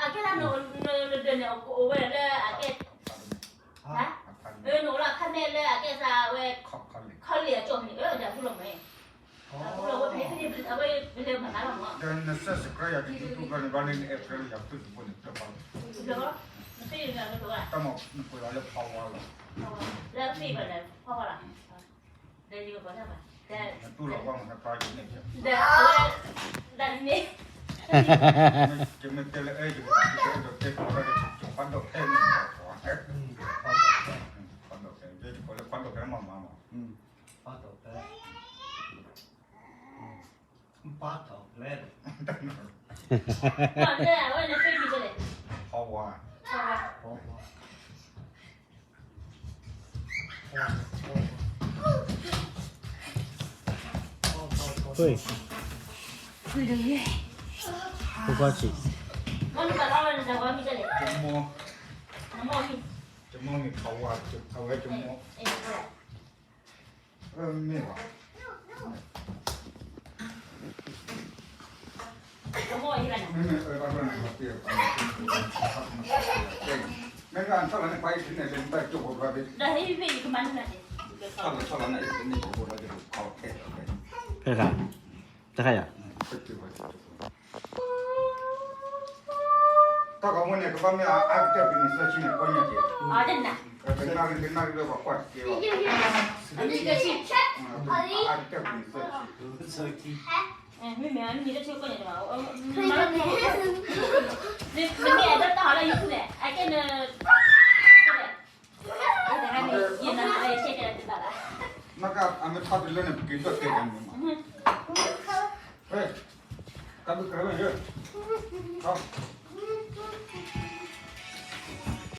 အကဲလၢနဒၢးန့ၣ် အိၣ်ဝဲဒၣ်လၢအကဲ, နအိၣ်လၢအခါမဲာ်လၢအကဲသးဝဲ, ခီလ့ၣ်အကၠီၣ်မ့ၢ်န့ၣ် အဝဲဒၣ်ဃုလီၤမ့ၢ်, အဃုလီၤဝဲဖဲန့ၣ် အဝဲပလဲၤမၤလီၤမ့ၢ်, ဒီးနစၢစကြၢးယၤတဒူၣ်ထူၣ်ဖျၢၣ်န့ၣ် ဘၣ်လၢနအဲၣ်ဖျၢၣ်လၢယၤဖုၣ်သဘိန့ၣ် ဖျၢၣ်ဖီလီၤ, တၢ်မၤနပှဲၤလီၤလၢဖီဝါလီၤ, လၢဖံဘၣ်န့ၣ် ဖီဝါလီၤ, ဒီးယကပီၤတၢ်ဘၣ်, နတူၢ်လီၤဝဲမ့ၢ်နဖျါယန့ၣ်, ဒီးအဝဲ, ဒ်န့ၣ်, ယမ့ၢ်တဲလၢအဲၣ်ယကတဲဒီးတဲကီးဒီး ယဖးဒိၣ်ဖဲန့ၣ်, ဖးဒိၣ်ဖဲ, ယကကိးလၢဖးဒိၣ်ဖဲမးမးမး, ဖးဒိၣ်ဖဲ, ဖးဒိၣ်ဖဲ, ဖီဝါ, ဖီဝါ, ဖီဝါ, ဖီဝါ, ဖိခွါဆံး, မ့ၢ်တၢ်လီၤဝဲန့ၣ် တၢ်ဝဲမ့ၢ်ကလဲၣ်, ကမီၤ, ကမီၤမ့ၢ်, ကမီၤမ့ၢ်ပဝါ, အဝဲကမီၤ, မ့ၢ်ဘၣ်, ကမီၤအံၤဘၣ်န့ၣ်, မ့မ့ၢ်, မ့ၢ်အထီၣ်လီၤန့ၣ် ပှၤအံၤန့ၣ် လၢနတၢ်ကၠိဖိဘျီဘ့ၣ်, ဒီးဟဲဘ့ၣ်အံၤကမၤန့ၣ်, ထီၣ်လီၤထီၣ်လီၤန့ၣ် လၢနတၢ်ကၠိဖိဘျီဘ့ၣ် ခီခဲလီၤ, ဖဲခါ, တခါယၤ တၢ်ဂီၤမူန့ၣ် ကဘၣ်မ့ၢ်အါကတၢၢ်ပနံၣ်သၢဆံန့ၣ် ကိးညါက့ၤ, ကနၣ်က့ၤလၢပှၤကွၢ်တက့ၢ်ဘၣ်, အါကတၢၢ်ပနံၣ်သၢဆံ, မ့မ့ၢ်အနံၣ်တဆံကိးညါက့ၤဘၣ်, မ့မ့ၢ်အတၢ်ဟးလၢယၤန့ၣ် အကဲန့ၣ်, နက အမ့ၢ်ထီၣ်တလၢန့ၣ် ပက့ၤဒိၣ်တဲယၤန့ၣ်မး, ကဘုကရၢန့ၣ်,